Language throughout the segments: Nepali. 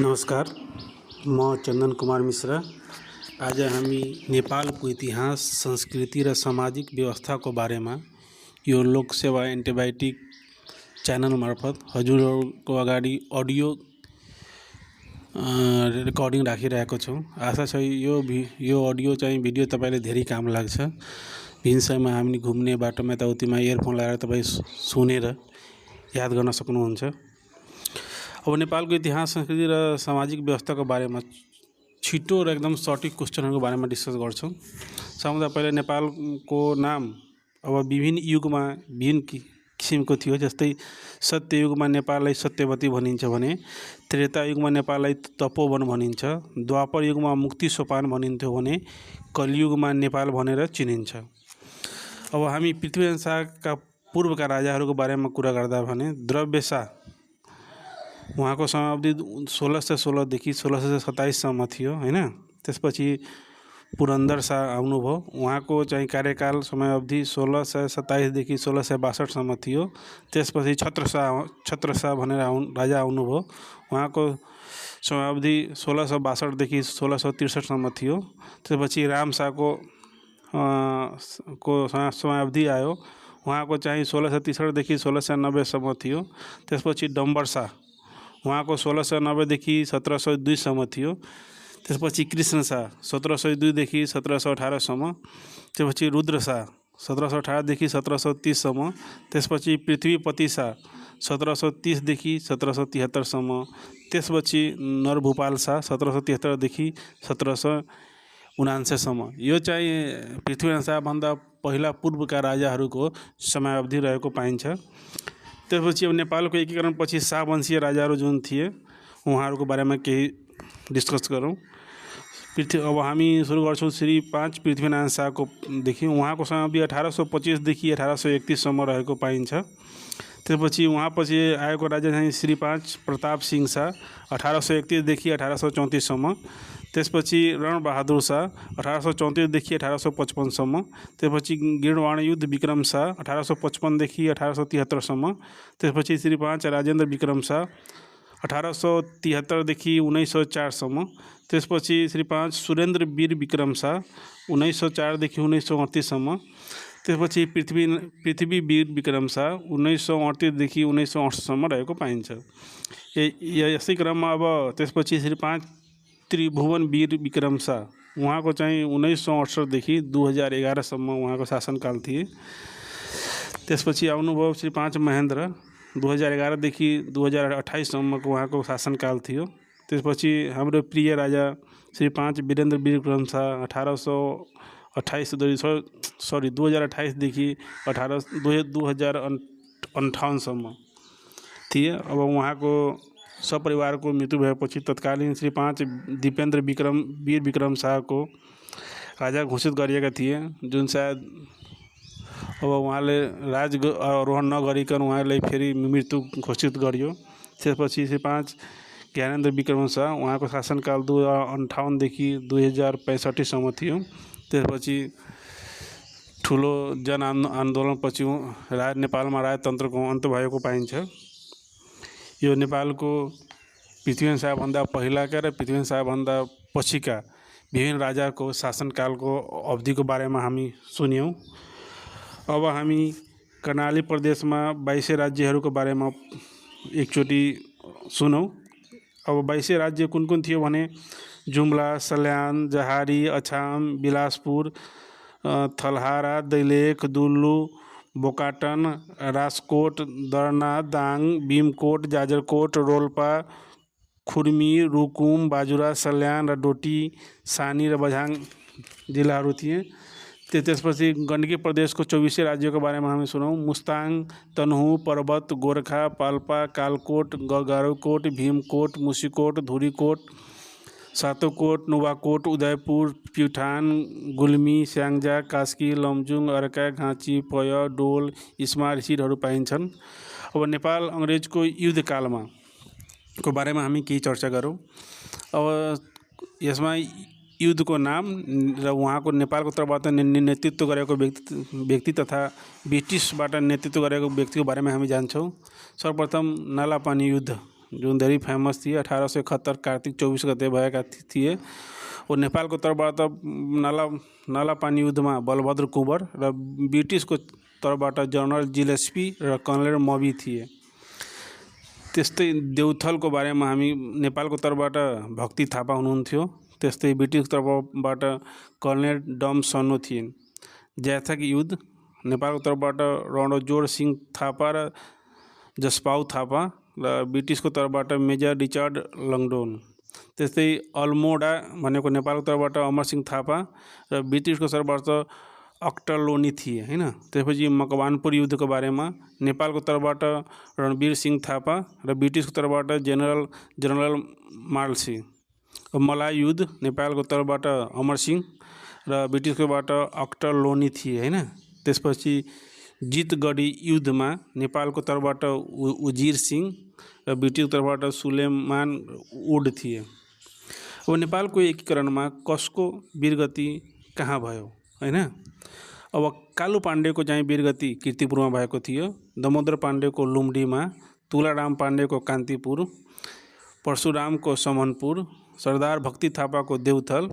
नमस्कार, म चंदन कुमार मिश्रा। आज हामी नेपालको इतिहास, संस्कृति र सामाजिक व्यवस्थाको बारेमा यो लोकसेवा एन्टिबायोटिक च्यानल मार्फत हजुरहरूको अगाडि अडियो रेकर्डिङ राखिरहेको छु। आशा छ यो अडियो चाहिँ भिडियो तपाईँले धेरै काम लाग्छ। भिन्सयमा हामी घुम्ने बाटोमा यताउतिमा इयरफोन लगाएर तपाईँ सुनेर याद गर्न सक्नुहुन्छ। अब नेपालको इतिहास, संस्कृति र सामाजिक व्यवस्थाको बारेमा छिटो र एकदम सटिक क्वेसनहरूको बारेमा डिस्कस गर्छौँ। सबभन्दा पहिले नेपालको नाम अब विभिन्न युगमा विभिन्न किसिमको थियो। जस्तै सत्ययुगमा नेपाललाई सत्यवती भनिन्छ भने, त्रेता युगमा नेपाललाई तपोवन भनिन्छ, द्वापर युगमा मुक्ति सोपान भनिन्थ्यो भने कलियुगमा नेपाल भनेर चिनिन्छ। अब हामी पृथ्वीनारायण शाहका पूर्वका राजाहरूको बारेमा कुरा गर्दा भने द्रव्यशाह, उहाँको समयावधि 1616देखि 1627सम्म थियो हैन। त्यसपछि पुरन्दर शाह आउनुभयो, उहाँको चाहिँ कार्यकाल समयावधि 1627देखि 1662सम्म थियो। त्यसपछि छत्रशाह भनेर राजा आउनुभयो, उहाँको समयावधि 1662देखि 1663सम्म थियो। त्यसपछि रामशाहको समयावधि आयो, उहाँको चाहिँ 1663देखि 1690सम्म थियो। त्यसपछि डम्बर शाह, उहाँको 1690देखि 1702सम्म थियो। त्यसपछि कृष्ण शाह 1702देखि 1718सम्म। त्यसपछि रुद्र शाह 1718देखि 1730सम्म। त्यसपछि पृथ्वीपति शाह 1730देखि 1773सम्म। त्यसपछि नरभूपाल शाह 1773देखि 1779सम्म। यो चाहिँ पृथ्वीनारायण शाहभन्दा पहिला पूर्वका राजाहरूको समयावधि रहेको पाइन्छ। त्यसपछि अब नेपालको एकीकरणपछि शाहवंशीय राजाहरू जुन थिए उहाँहरूको बारेमा केही डिस्कस गरौँ। अब हामी सुरु गर्छौँ श्री 5 पृथ्वीनारायण शाहकोदेखि। उहाँको समयावधि 1825देखि 1831सम्म रहेको पाइन्छ। त्यसपछि उहाँपछि आएको राजा चाहिँ श्री 5 प्रताप सिंह शाह 1831देखि 1834सम्म। त्यसपछि रणबहादुर शाह 1834देखि 1855सम्म। त्यसपछि गिर्वाणयुद्ध विक्रम शाह 1855देखि 1873सम्म। त्यसपछि श्री 5 राजेन्द्र विक्रम शाह 1873देखि 1904सम्म। त्यसपछि श्री 5 सुरेन्द्र वीर विक्रम शाह 1904देखि 1938सम्म। त्यसपछि पृथ्वी वीर विक्रम शाह 1938देखि 1968सम्म रहेको पाइन्छ। यसै क्रममा अब त्यसपछि श्री 5 त्रिभुवन वीर विक्रम शाह, उहाँको चाहिँ 1968देखि 2011सम्म उहाँको शासनकाल थिए। त्यसपछि आउनुभयो श्री 5 महेन्द्र, 2011देखि 2028सम्मको उहाँको शासनकाल थियो। त्यसपछि हाम्रो प्रिय राजा श्री 5 वीरेन्द्र विक्रम शाह 2028देखि 2058सम्म थिए। अब उहाँको सपरिवारको मृत्यु भएपछि तत्कालीन श्री 5 दीपेन्द्र वीर विक्रम शाहको राजा घोषित गरिएका थिए, जुन सायद अब उहाँले आरोहण नगरिकन उहाँलाई फेरि मृत्यु घोषित गरियो। त्यसपछि श्री 5 ज्ञानेन्द्र विक्रम शाह, उहाँको शासनकाल 2058देखि 2065सम्म थियो। त्यसपछि ठुलो जन आन्दोलनपछि नेपालमा राजतन्त्रको अन्त भएको पाइन्छ। यो नेपालको पृथ्वीनारायण शाहभन्दा पहिलाका र पृथ्वीनारायण शाहभन्दा पछिका विभिन्न राजाको शासनकालको अवधिको बारेमा हामी सुन्यौँ। अब हामी कर्णाली प्रदेशमा 22 राज्यहरूको बारेमा एकचोटि सुनौँ। अब 22 राज्य कुन कुन थियो भने जुम्ला, सल्यान, जहारी, अछाम, बिलासपुर, थलहारा, दैलेख, दुल्लु, बोकाटन, राजकोट, दर्ना, दाङ, भीमकोट, जाजरकोट, रोल्पा, खुर्मी, रुकुम, बाजुरा, सल्यान र डोटी, सानी र बझाङ जिल्लाहरू थिए। त्यसपछि गण्डकी प्रदेशको 24 राज्योको बारेमा हामी सुनौँ। मुस्ताङ, तनहुँ, पर्वत, गोरखा, पाल्पा, कालकोट, गगारोकोट, भीमकोट, मुसिकोट, धुरीकोट, सातोकोट, नुवाकोट, उदयपुर, प्युठान, गुल्मी, स्याङ्जा, कास्की, लमजुङ, अर्का, घाँची, पय, डोल, इस्मा रिसिडहरू पाइन्छन्। अब नेपाल अङ्ग्रेजको युद्धकालमा को बारेमा हामी केही चर्चा गरौँ। अब यसमा युद्धको नाम र उहाँको नेपालको तर्फबाट नेतृत्व गरेको व्यक्ति तथा ब्रिटिसबाट नेतृत्व गरेको व्यक्तिको बारेमा हामी जान्छौँ। सर्वप्रथम नालापानी युद्ध जुन धेरै फेमस थिए। 1871 कार्तिक 24 गते भएका थिए। वो नेपालको तर्फबाट नालापानी युद्धमा बलभद्र कुँवर र ब्रिटिसको तर्फबाट जनरल जिलेस्पी र कर्णेल मवी थिए। त्यस्तै देउथलको बारेमा हामी नेपालको तर्फबाट भक्ति थापा हुनुहुन्थ्यो। त्यस्तै ब्रिटिसको तर्फबाट कर्णेल डम सन्नो थिए। ज्याथक युद्ध नेपालको तर्फबाट रणजोड सिंह थापा र जसपाउ थापा र ब्रिटिसको तर्फबाट मेजर रिचर्ड लङडोन। त्यस्तै अल्मोडा भनेको नेपालको तर्फबाट अमरसिंह थापा र ब्रिटिसको तर्फबाट अक्टलोनी थिए हैन। त्यसपछि मकवानपुर युद्धको बारेमा नेपालको तर्फबाट रणवीर सिंह थापा र ब्रिटिसको तर्फबाट जनरल मार्लसी। मलाय युद्ध नेपालको तर्फबाट अमरसिंह र ब्रिटिसको तर्फबाट अक्टलोनी थिए हैन। त्यसपछि जितगढी युद्धमा नेपालको तर्फबाट उजिर सिंह र ब्रिटिसको तर्फबाट सुलेमान वुड थिए। अब नेपालको एकीकरणमा कसको वीरगति कहाँ भयो हैन। अब कालु पाण्डेको चाहिँ वीरगति कीर्तिपुरमा भएको थियो। दामोदर पाण्डेको लुम्डीमा, तुलाराम पाण्डेको कान्तिपुर, परशुरामको समनपुर, सरदार भक्ति थापाको देउथल,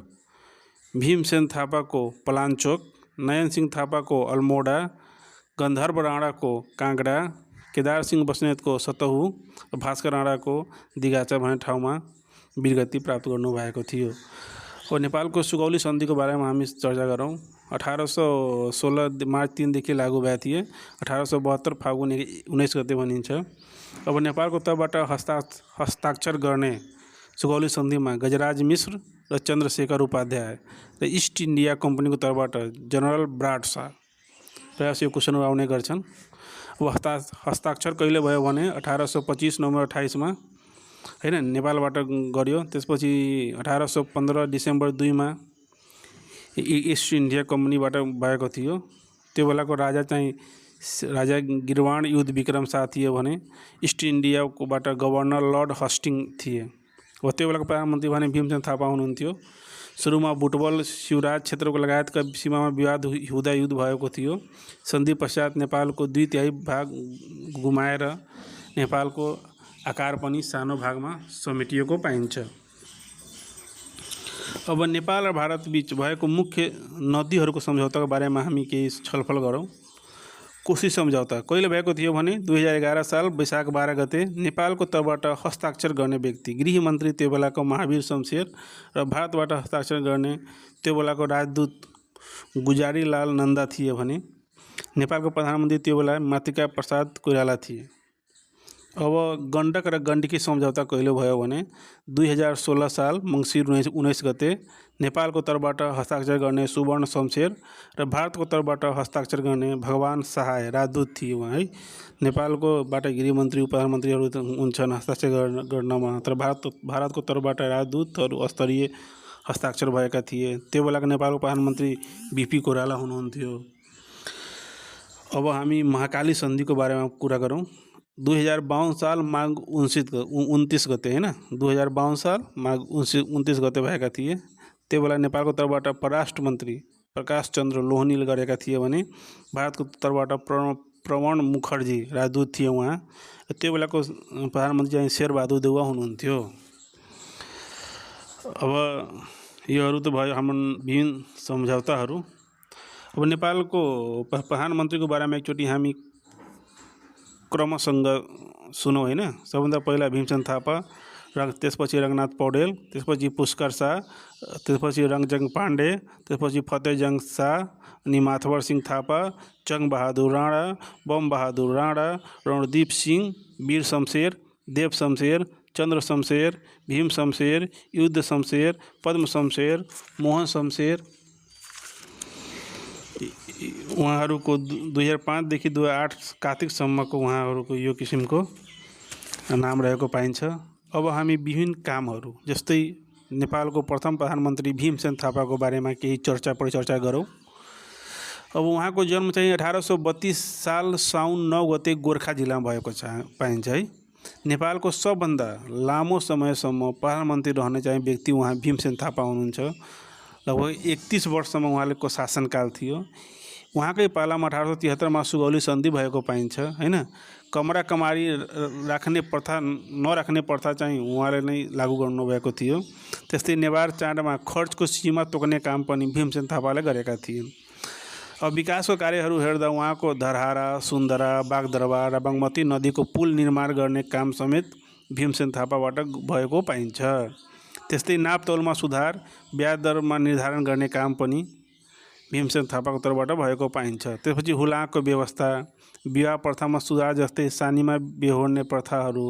भीमसेन थापाको पलाञ्चोक, नयन सिंह थापाको अल्मोडा, गन्धर्व राणाको काँगडा, केदार सिंह बस्नेतको सतहु र भास्कर राणाको दिगाचा भन्ने ठाउँमा वीरगति प्राप्त गर्नुभएको थियो। और नेपालको सुगौली सन्धिको बारेमा हामी चर्चा गरौँ। 1816 मार्च 3 देखि लागू भए थिए। 1872 फागुन 19 गते भनिन्छ। अब नेपालको तर्फबाट हस्ताक्षर गर्ने सुगौली सन्धिमा गजराज मिश्र र चन्द्रशेखर उपाध्याय र इस्ट इन्डिया कम्पनीको तर्फबाट जनरल ब्राड शाह। प्रायः यो क्वेसन आउने गर्छन्। अब हस्ताक्षर कहिले भयो भने 1825 नोभेम्बर 28 मा हैन नेपालबाट गर्यो। त्यसपछि 1815 डिसेम्बर 2 मा इस्ट इन्डिया कम्पनीबाट भएको थियो। त्यो बेलाको राजा चाहिँ राजा गिरवाण युद्ध विक्रम शाह थिए भने इस्ट इन्डियाकोबाट गभर्नर लर्ड हस्टिङ थिए। अब त्यो बेलाको प्रधानमन्त्री भने भीमसेन थापा हुनुहुन्थ्यो। सुरुमा बुटवल शिवराज क्षेत्रको लगायतका सीमामा विवाद हुँदा युद्ध भएको थियो। सन्धि पश्चात नेपालको 2/3 भाग गुमाएर नेपालको आकार पनि सानो भागमा समेटिएको पाइन्छ। अब नेपाल र भारत बीच भएको मुख्य नदीहरूको सम्झौताको बारेमा हामी केही छलफल गरौँ। कोशी सम्झौता कहिले भएको थियो भने 2011 साल वैशाख 12 गते नेपालको तर्फबाट हस्ताक्षर गर्ने व्यक्ति गृहमन्त्री त्यो बेलाको महावीर शमशेर र भारतबाट हस्ताक्षर गर्ने त्यो बेलाको राजदूत गुजारीलाल नन्दा थिए भने नेपालको प्रधानमन्त्री त्यो बेला मातृका प्रसाद कोइराला थिए। अब गण्डक र गण्डकी सम्झौता कहिले भयो भने 2016 साल मङ्सिर 19 गते नेपालको तर्फबाट हस्ताक्षर गर्ने सुवर्ण शमशेर र भारतको तर्फबाट हस्ताक्षर गर्ने भगवान सहाय राजदूत थिए उहाँ है। नेपालकोबाट गृहमन्त्री प्रधानमन्त्रीहरू हुन्छन् हस्ताक्षर गर्नमा, तर भारतको तर्फबाट राजदूतहरू स्तरीय हस्ताक्षर भएका थिए। त्यो बेलाको नेपालको प्रधानमन्त्री बीपी कोइराला हुनुहुन्थ्यो। अब हामी महाकाली सन्धिको बारेमा कुरा गरौँ। 2052 साल माघ 29 गते हैन 2052 साल माघ 29 गते भएका थिए। त्यो बेला नेपालको तर्फबाट परराष्ट्र मन्त्री प्रकाश चन्द्र लोहनीले गरेका थिए भने भारतको तर्फबाट प्रवण मुखर्जी राजदूत थिए उहाँ। त्यो बेलाको प्रधानमन्त्री चाहिँ शेरबहादुर देउवा हुनुहुन्थ्यो। अब योहरू त भयो हाम्रो विभिन्न सम्झौताहरू। अब नेपालको प्रधानमन्त्रीको बारेमा एकचोटि हामी क्रमसँग सुनौँ हैन। सबभन्दा पहिला भीमसेन थापा, त्यसपछि रङ्गनाथ पौडेल, त्यसपछि पुष्कर शाह, त्यसपछि रङजङ पाण्डे, त्यसपछि फतेहजङ शाह, अनि माथवर सिंह थापा, जङ बहादुर राणा, बम बहादुर राणा, रणदीप सिंह, वीर शमशेर, देव शमशेर, चन्द्र शमशेर, भीम शमशेर, युद्ध शमशेर, पद्म शमशेर, मोहन शमशेर उहाँहरूको 2005 देखि 2008 कार्तिकसम्मको उहाँहरूको यो किसिमको नाम रहेको पाइन्छ। अब हामी विभिन्न कामहरू जस्तै नेपालको प्रथम प्रधानमन्त्री भीमसेन थापाको बारेमा केही परिचर्चा गरौँ। अब उहाँको जन्म चाहिँ 1832 साल साउन 9 गते गोर्खा जिल्लामा भएको पाइन्छ है। नेपालको सबभन्दा लामो समयसम्म प्रधानमन्त्री रहने चाहिँ व्यक्ति उहाँ भीमसेन थापा हुनुहुन्छ। लगभग 31 वर्षसम्म उहाँको शासनकाल थियो। उहाँकै पालामा 1873 मा सुगौली सन्धि भएको पाइन्छ हैन। कमरा कमारी राख्ने प्रथा नराख्ने प्रथा चाहिँ उहाँले नै लागू गर्नुभएको थियो। त्यस्तै नेवार चाडमा खर्चको सीमा तोक्ने काम पनि भीमसेन थापाले गरेका थिए। अब विकासको कार्यहरू हेर्दा उहाँको धरहरा, सुन्दरा, बागदरबार र बागमती नदीको पुल निर्माण गर्ने काम समेत भीमसेन थापाबाट भएको पाइन्छ। त्यस्तै नापतौलमा सुधार, ब्याज दरमा निर्धारण गर्ने काम पनि भीमसेन थापाको तर्फबाट भएको पाइन्छ। त्यसपछि हुलाकको व्यवस्था, विवाह प्रथामा सुधार जस्तै सानीमा बेहोर्ने प्रथाहरू,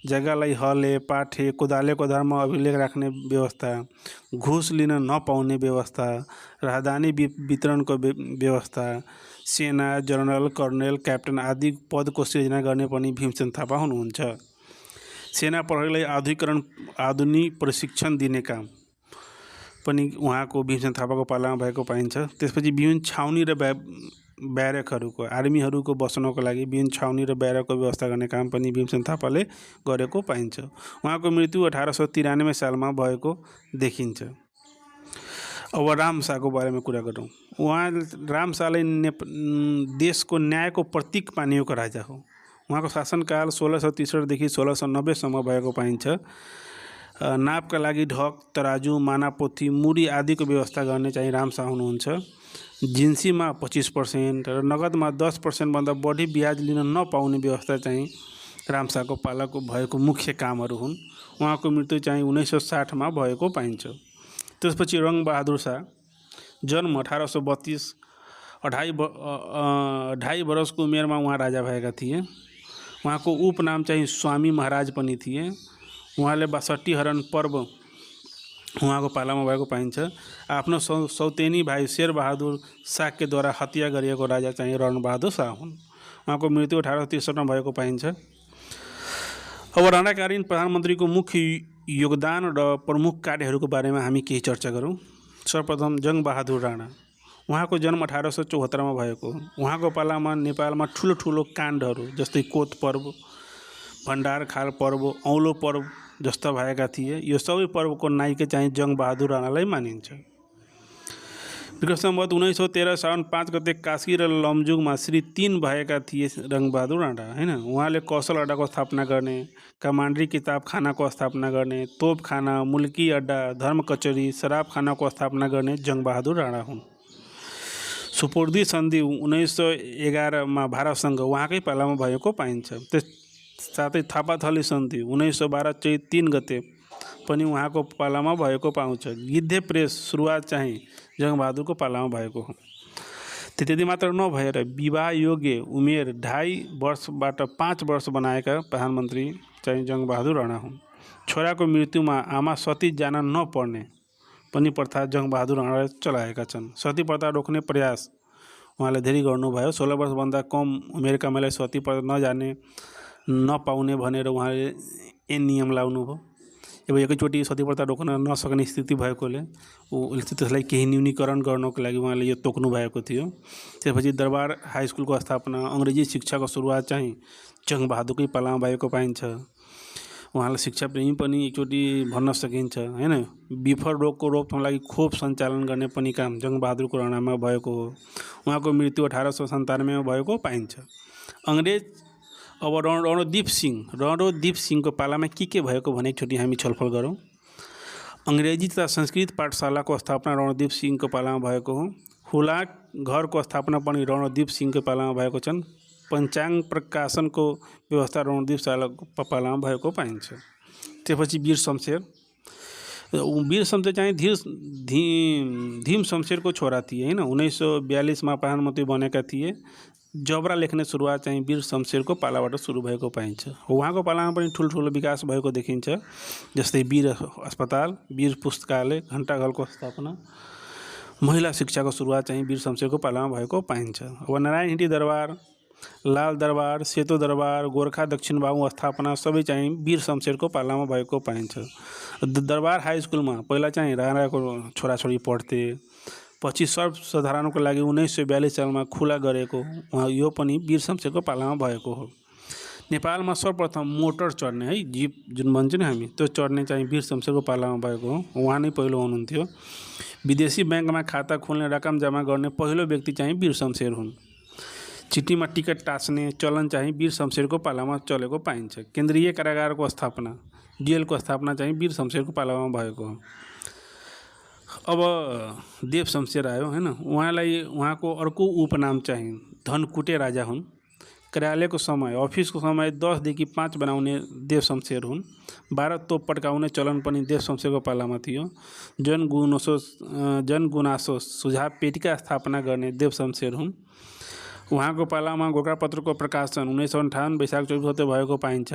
जग्गालाई हले, पाठे, कोदाले कोदारमा अभिलेख राख्ने व्यवस्था, घुस लिन नपाउने व्यवस्था, राहदानी वितरणको व्यवस्था, सेना, जनरल, कर्नेल, क्याप्टेन आदि पदको सिर्जना गर्ने पनि भीमसेन थापा हुनुहुन्छ। सेना प्रहरीलाई आधुनिक प्रशिक्षण दिने काम पनि उहाँको भीमसेन थापाको पालामा भएको पाइन्छ। त्यसपछि विभिन्न छाउनी र ब्यारेकहरूको, आर्मीहरूको बस्नको लागि विभिन्न छाउनी र ब्यारेकको व्यवस्था गर्ने काम पनि भीमसेन थापाले गरेको पाइन्छ। उहाँको मृत्यु 1893 सालमा भएको देखिन्छ। अब रामशाहको बारेमा कुरा गरौँ। उहाँ रामशाहलाई देशको न्यायको प्रतीक मानिएको राजा हो। उहाँको शासनकाल 1663 देखि 1690 सम्म भएको पाइन्छ। नापका लागि ढक, तराजु, मानापोथी, मुरी आदिको व्यवस्था गर्ने चाहिँ रामशाह हुनुहुन्छ। जिन्सीमा 25% र नगदमा 10% भन्दा बढी ब्याज लिन नपाउने व्यवस्था चाहिँ रामशाहको पालाको भएको मुख्य कामहरू हुन्। उहाँको मृत्यु चाहिँ 1960 भएको पाइन्छ। त्यसपछि रङ्गबहादुर शाह, जन्म 1832, 2.5 वर्षको उमेरमा उहाँ राजा भएका थिए। उहाँको उपनाम चाहिँ स्वामी महाराज पनि थिए। उहाँले 62 हरण पर्व उहाँको पालामा भएको पाइन्छ। आफ्नो सौतेनी भाइ शेरबहादुर शाक्यद्वारा हत्या गरिएको राजा चाहिँ रणबहादुर शाह हुन्। उहाँको मृत्यु 1863 भएको पाइन्छ। अब राणाकालीन प्रधानमन्त्रीको मुख्य योगदान र प्रमुख कार्यहरूको बारेमा हामी केही चर्चा गरौँ। सर्वप्रथम जङ्गबहादुर राणा, उहाँको जन्म 1874 भएको हो। उहाँको पालामा नेपालमा ठुलो ठुलो काण्डहरू जस्तै कोत पर्व, भण्डारखाल पर्व, औलो पर्व जस्ता भएका थिए। यो सबै पर्वको नायक चाहिँ जङ्गबहादुर राणालाई मानिन्छ। विक्रम सम्वत 1913 साउन 5 गते कास्की र लमजुङमा श्री 3 भएका थिए रङ्गबहादुर राणा हैन। उहाँले कौशल अड्डाको स्थापना गर्ने, कमान्ड्री किताबखानाको स्थापना गर्ने, तोपखाना, मुल्की अड्डा, धर्म कचहरी, शराबखानाको स्थापना गर्ने जङ्गबहादुर राणा हुन्। सुपुर्दी सन्धि 1911 भारतसँग उहाँकै पालामा भएको पाइन्छ। त्यस साथै थापाथली सन्धि 1912 चैत 3 गते पनि उहाँको पालामा भएको पाउँछ। गिद्धे प्रेस सुरुवात चाहिँ जङ्गबहादुरको पालामा भएको हो। त्यति मात्र नभएर विवाह योग्य उमेर 2.5 वर्षबाट 5 वर्ष बनाएका प्रधानमन्त्री चाहिँ जङ्गबहादुर राणा हुन्। छोराको मृत्युमा आमा सती जान नपर्ने पनि प्रथा जङ्गबहादुर राणाले चलाएका छन्। सती प्रथा रोक्ने प्रयास उहाँले धेरै गर्नुभयो। 16 वर्षभन्दा कम उमेरका महिला सती प्रथा नपाउने भनेर उहाँले नियम लाउनुभयो। अब एकैचोटि सती प्रथा रोक्न नसक्ने स्थिति भएकोले उसले त्यसलाई केही न्यूनीकरण गर्नको लागि उहाँले यो तोक्नु भएको थियो। त्यसपछि दरबार हाई स्कुलको स्थापना, अङ्ग्रेजी शिक्षाको सुरुवात चाहिँ जङ्गबहादुरकै पालामा भएको पाइन्छ। उहाँलाई शिक्षा प्रेमी पनि एकचोटि भन्न सकिन्छ हैन। बिफर रोगको रोकथामको लागि खोप सञ्चालन गर्ने पनि काम जङ्गबहादुरको राणामा भएको हो। उहाँको मृत्यु 1897 मा भएको पाइन्छ। अङ्ग्रेज अब रणदीप सिंहको पालामा के भएको भने एकचोटि हामी छलफल गरौँ। अङ्ग्रेजी तथा संस्कृत पाठशालाको स्थापना रणदीप सिंहको पालामा भएको हो। हुलाक घरको स्थापना पनि रणदीप सिंहको पालामा भएको छन्। पञ्चाङ्ग प्रकाशनको व्यवस्था रणदीप शाहको पालामा भएको पाइन्छ। त्यसपछि वीर शमशेर चाहिँ धीम शमशेरको छोरा थिए हैन। 1942 मा प्रधानमन्त्री बनेका थिए। जबरा लेख्ने सुरुवात चाहिँ वीर शमशेरको पालाबाट सुरु भएको पाइन्छ। उहाँको पालामा पनि ठुल्ठुलो विकास भएको देखिन्छ। जस्तै वीर अस्पताल, वीर पुस्तकालय, घण्टाघरको स्थापना, महिला शिक्षाको सुरुवात चाहिँ वीर शमशेरको पालामा भएको पाइन्छ। अब नारायण हिटी दरबार, लाल दरबार, सेतो दरबार, गोर्खा दक्षिण बाहु स्थापना सबै चाहिँ वीर शमशेरको पालामा भएको पाइन्छ। दरबार हाई स्कुलमा पहिला चाहिँ राणाको छोराछोरी पढ्थे। पछि सर्वसाधारणको लागि 1942 सालमा खुला गरेको यो पनि वीर शमशेरको पालामा भएको हो। नेपालमा सर्वप्रथम मोटर चढ्ने है जीप जुन भन्छ नि हामी, त्यो चढ्ने चाहिँ वीर शमशेरको पालामा भएको हो। उहाँ नै पहिलो हुनुहुन्थ्यो। विदेशी ब्याङ्कमा खाता खोल्ने, रकम जम्मा गर्ने पहिलो व्यक्ति चाहिँ वीर शमशेर हुन्। चिट्ठीमा टिकट टाँच्ने चलन चाहिँ वीर शमशेरको पालामा चलेको पाइन्छ। केन्द्रीय कारागारको स्थापना, जेलको स्थापना चाहिँ वीर शमशेरको पालामा भएको हो। अब देव शमशेर आयो हैन, उहाँको अर्को उपनाम चाहिँ धनकुटे राजा हुन्। कार्यालयको समय, अफिसको समय 10 देखि 5 बनाउने देव शमशेर हुन्। 12 तोप पड्काउने चलन पनि देव शमशेरको पालामा थियो। जनगुनासो सुझाव पेटिका स्थापना गर्ने देव शमशेर हुन्। उहाँको पालामा गोरखापत्रको प्रकाशन 1958 वैशाख 24 गते भएको पाइन्छ।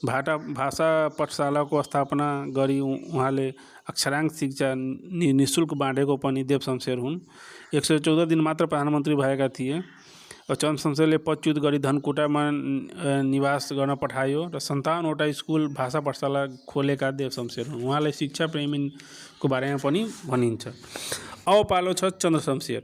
भाषा पाठशालाको स्थापना गरी उहाँले अक्षराङ्क शिक्षा निःशुल्क बाँडेको पनि देव शमशेर हुन्। 114 दिन मात्र प्रधानमन्त्री भएका थिए। चन्द्र शमशेरले पदच्युत गरी धनकुटामा निवास गर्न पठायो र 57वटा स्कुल भाषा पाठशाला खोलेका देव शमशेर हुन्। उहाँलाई शिक्षा प्रेमीको बारेमा पनि भनिन्छ। अब पालो छ चन्द्र शमशेर।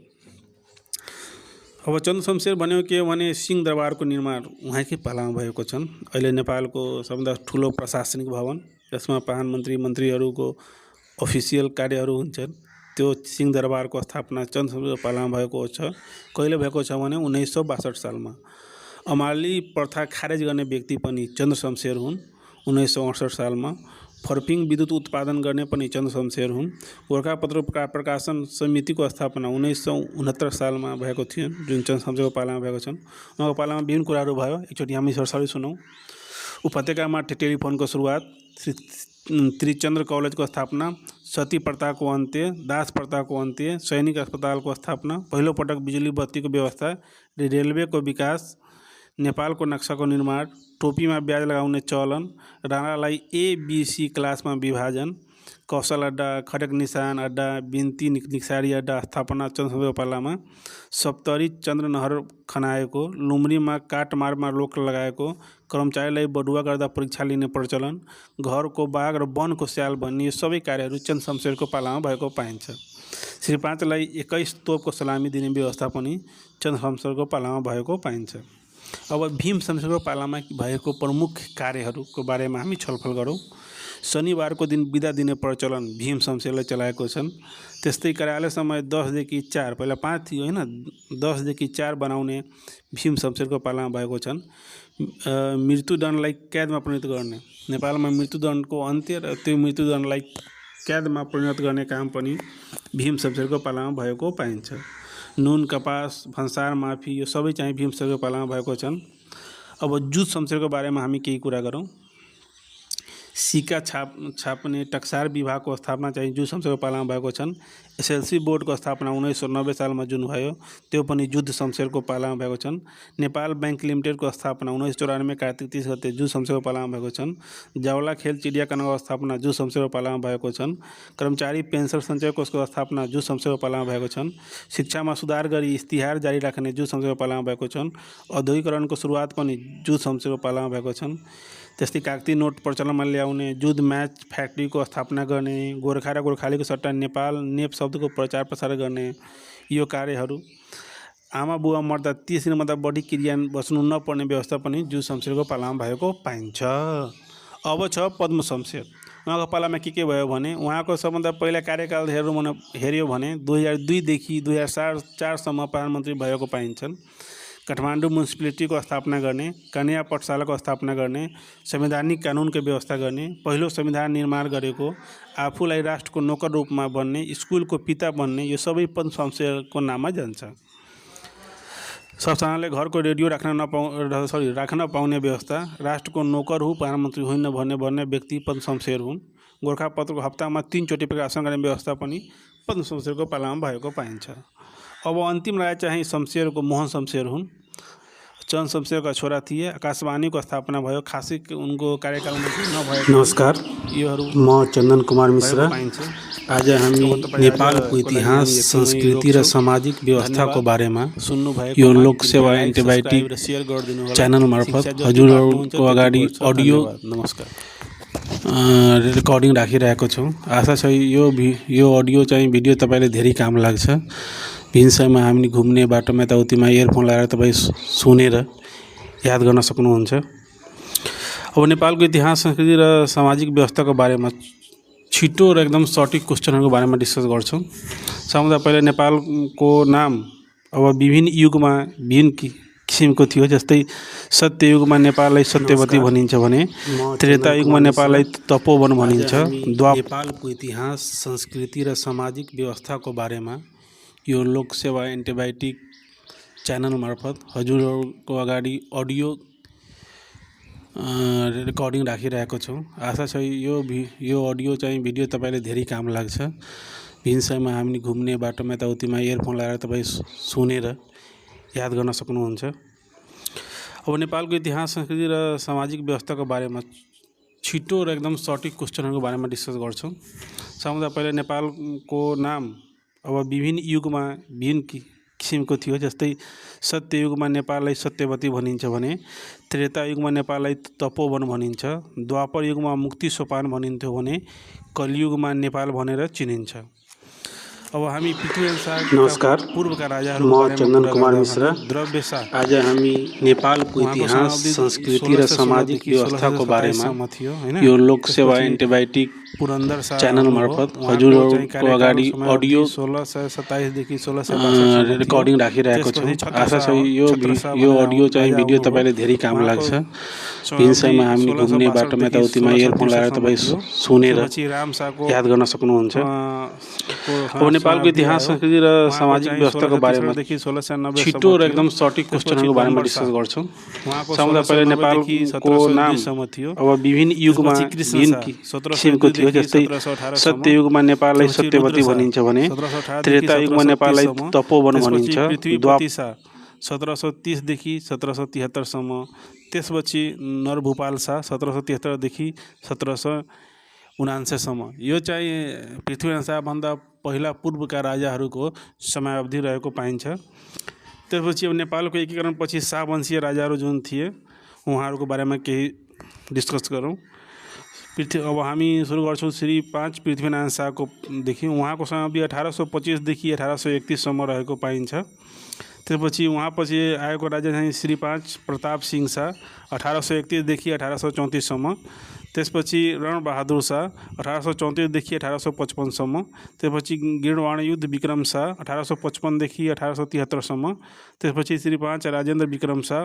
अब चन्द्र शमशेर भन्यो के भने सिंहदरबारको निर्माण उहाँकै पालामा भएको छन्। अहिले नेपालको सबभन्दा ठुलो प्रशासनिक भवन, यसमा प्रधानमन्त्री मन्त्रीहरूको अफिसियल कार्यहरू हुन्छन्। त्यो सिंहदरबारको स्थापना चन्द्र शमशेरको पालामा भएको छ। कहिले भएको छ भने 1962 सालमा। अमाली प्रथा खारेज गर्ने व्यक्ति पनि चन्द्र शमशेर हुन् 1968 सालमा। फर्पिङ विद्युत उत्पादन गर्ने पनि चन्द्र शमशेर हुन्। गोरखापत्र प्रकाशन समितिको स्थापना 1969 सालमा भएको थियो, जुन चन्द्र शमशेरको पालामा भएको छन्। उहाँको पालामा विभिन्न कुराहरू भयो, एकचोटि हामी सरसरी सुनौँ। उपत्यकामा टेलिफोनको सुरुवात, त्रिचन्द्र कलेजको स्थापना, सती प्रथाको अन्त्य, दास प्रथाको अन्त्य, सैनिक अस्पतालको स्थापना, पहिलोपटक बिजुली बत्तीको व्यवस्था, रेलवेको विकास, नेपालको नक्साको निर्माण, टोपीमा ब्याज लगाउने चलन, राणालाई ABC क्लासमा विभाजन, कौशल अड्डा, खडक निशान अड्डा, बिन्ती निक्सारी अड्डा स्थापना चन्द्र शमशेरको पालामा, सप्तरी चन्द्र नहर खनाएको, लुम्रीमा काटमारमा रोक लगाएको, कर्मचारीलाई बढुवा गर्दा परीक्षा लिने प्रचलन, घरको बाघ र वनको स्याल भन्ने यो सबै कार्यहरू चन्द्र शमशेरको पालामा भएको पाइन्छ। श्री 5लाई 21 तोपको सलामी दिने व्यवस्था पनि चन्द्र शमशेरको पालामा भएको पाइन्छ। अब भीम शमशेरको पालामा भएको प्रमुख कार्यहरूको बारेमा हामी छलफल गरौँ। शनिबारको दिन बिदा दिने प्रचलन भीम शमशेरले चलाएको छन्। त्यस्तै कार्यालय समय 10 देखि 4, पहिला 5 थियो हैन, 10 देखि 4 बनाउने भीम शमशेरको पालामा भएको छन्। मृत्युदण्डलाई कैदमा परिणत गर्ने, नेपालमा मृत्युदण्डको अन्त्य र त्यो मृत्युदण्डलाई कैदमा परिणत गर्ने काम पनि भीम शमशेरको पालामा भएको पाइन्छ। नुन, कपास, भन्सार माफी यो सबै चाहिँ भीम शमशेरको पालामा भएको छन्। अब जुध शमशेरको बारेमा हामी केही कुरा गरौँ। सिक्का छाप्ने टक्सार विभागको स्थापना चाहिँ जुध शमशेरको पालामा भएको छन्। SLC बोर्डको स्थापना 1990 सालमा जुन भयो त्यो पनि जुध शमशेरको पालामा भएको छन्। नेपाल बैंक लिमिटेडको स्थापना 1994 कार्तिक 30 गते जुध शमशेरको पालामा भएको छन्। जावला खेल चिडियाखानाको स्थापना जुध शमशेरको पालामा भएको छन्। कर्मचारी पेन्सन सञ्चय कोषको स्थापना जुध शमशेरको पालामा भएको छन्। शिक्षामा सुधार गरी इस्तिहार जारी राख्ने जुध शमशेरको पालामा भएको छन्। औद्योगिकरणको सुरुवात पनि जुध शमशेरको पालामा भएको छन्। त्यस्तै कागती नोट प्रचलनमा ल्याउने, जुध म्याच फ्याक्ट्रीको स्थापना गर्ने, गोर्खा र गोर्खालीको सट्टा नेपाल नेप शब्दको प्रचार प्रसार गर्ने यो कार्यहरू, आमा बुवा मर्दा 30 दिनभन्दा बढी क्रिया बस्नु नपर्ने व्यवस्था पनि जुध शमशेरको पालामा भएको पाइन्छ। अब छ पद्म शमशेर। उहाँको पालामा के भयो भने उहाँको सबभन्दा पहिला कार्यकाल हेऱ्यो भने 2002 देखि 2004 सम्म प्रधानमन्त्री भएको पाइन्छन्। काठमाडौँ म्युनिसिपालिटीको स्थापना गर्ने, कन्या पाठशालाको स्थापना गर्ने, संवैधानिक कानुनको व्यवस्था गर्ने, पहिलो संविधान निर्माण गरेको, आफूलाई राष्ट्रको नोकर रूपमा बन्ने, स्कुलको पिता बन्ने यो सबै पद्म शमशेरको नाममा जान्छ। सबजनाले घरको रेडियो राख्न पाउने व्यवस्था, राष्ट्रको नोकर हो प्रधानमन्त्री होइन भन्ने व्यक्ति पद्म शमशेर हुन्। गोरखापत्रको हप्तामा 3 चोटि प्रकाशन गर्ने व्यवस्था पनि पद्म शमशेरको पालामा भएको पाइन्छ। अब अन्तिम राजा चाहिँ शमशेरको मोहन शमशेर हुन्। चन्द्र शमशेरका छोरा थिए। आकाशवाणीको स्थापना भयो, खासै उनको कार्यकालमा नभएको। नमस्कार, म चन्दन कुमार मिश्रा। आज हामी नेपालको इतिहास, संस्कृति र सामाजिक व्यवस्थाको बारेमा यो लोकसेवा एन्टिबायोटिक च्यानल मार्फत हजुरहरूको अगाडि अडियो रेकर्डिङ राखिरहेको छौँ। आशा छ यो अडियो चाहिँ भिडियो तपाईँले धेरै काम लाग्छ। भिन्समा हामी घुम्ने बाटोमा यताउतिमा इयरफोन लगाएर तपाईँ सुनेर याद गर्न सक्नुहुन्छ। अब नेपालको इतिहास, संस्कृति र सामाजिक व्यवस्थाको बारेमा छिटो र एकदम सटिक क्वेसनहरूको बारेमा डिस्कस गर्छौँ। सबभन्दा पहिला नेपालको नाम अब विभिन्न युगमा विभिन्न किसिमको थियो। जस्तै सत्ययुगमा नेपाललाई सत्यवती भनिन्छ भने त्रेतायुगमा नेपाललाई तपोवन भनिन्छ। नेपालको इतिहास, संस्कृति र सामाजिक व्यवस्थाको बारेमा यो लोकसेवा एन्टिबायोटिक च्यानल मार्फत हजुरहरूको अगाडि अडियो रेकर्डिङ राखिरहेको छौँ। आशा छ यो अडियो चाहिँ भिडियो तपाईँले धेरै काम लाग्छ। भिन्समा हामी घुम्ने बाटोमा यताउतिमा इयरफोन लगाएर तपाईँ सुनेर याद गर्न सक्नुहुन्छ। अब नेपालको इतिहास, संस्कृति र सामाजिक व्यवस्थाको बारेमा छिटो र एकदम सटिक क्वेसनहरूको बारेमा डिस्कस गर्छौँ। सबभन्दा पहिला नेपालको नाम अब विभिन्न युगमा विभिन्न किसिमको थियो। जस्तै सत्ययुगमा नेपाललाई सत्यवती भनिन्छ भने त्रेतायुगमा नेपाललाई तपोवन भनिन्छ। द्वापर युगमा मुक्ति सोपान भनिन्थ्यो भने कलियुगमा नेपाल भनेर चिनिन्छ। अब हामी पृथ्वीनारायण नमस्कार पूर्वका राजाहरू म चन्दन कुमार मिश्र द्रव्यशाह। आज हामी नेपालको इतिहास, संस्कृति र सामाजिक व्यवस्थाको बारेमा यो लोकसेवा एन्टिबायोटिक पुरन्दर च्यानल मार्फत हजुरहरूको अगाडि अडियो 1627 देखि 1662 रेकर्डिङ राखिरहेको छौँ। आशा छ यो अडियो चाहिँ भिडियो तपाईँले धेरै काम लाग्छ। भिन्समा हामी घुम्ने बाटोमा यताउतिमा इयरफोन लगाएर तपाईँ सुनेर याद गर्न सक्नुहुन्छ। अब नेपालको इतिहास, संस्कृति र सामाजिक व्यवस्थाको बारेमा छिटो र एकदम सटिक क्वेसनहरूको बारेमा डिस्कस गर्छौँ। सबभन्दा पहिला नेपालको नाम अब विभिन्न युगमा विभिन्न किसिमको थियो। जस्तै सत्ययुगमा नेपाललाई सत्यवती भनिन्छ भने त्रेतायुगमा नेपाललाई तपोवन भनिन्छ। 1730 देखि 1773सम्म। त्यसपछि नरभूपाल शाह 1773 देखि 1779सम्म। यो चाहिँ पृथ्वीनारायण शाहभन्दा पहिला पूर्वका राजाहरूको समयावधि रहेको पाइन्छ। त्यसपछि अब नेपालको एकीकरणपछि शाहवंशीय राजाहरू जुन थिए उहाँहरूको बारेमा केही डिस्कस गरौँ। अब हामी सुरु गर्छौँ श्री 5 पृथ्वीनारायण शाहकोदेखि। उहाँको समयावधि 1825 देखि 1831सम्म रहेको पाइन्छ। त्यसपछि उहाँपछि आएको राजा चाहिँ श्री 5 प्रताप सिंह शाह 1831 देखि 1834सम्म। त्यसपछि रणबहादुर शाह 1834 देखि 1855सम्म। त्यसपछि गिर्वाणयुद्ध विक्रम शाह 1855 देखि 1873सम्म। त्यसपछि श्री 5 राजेन्द्र विक्रम शाह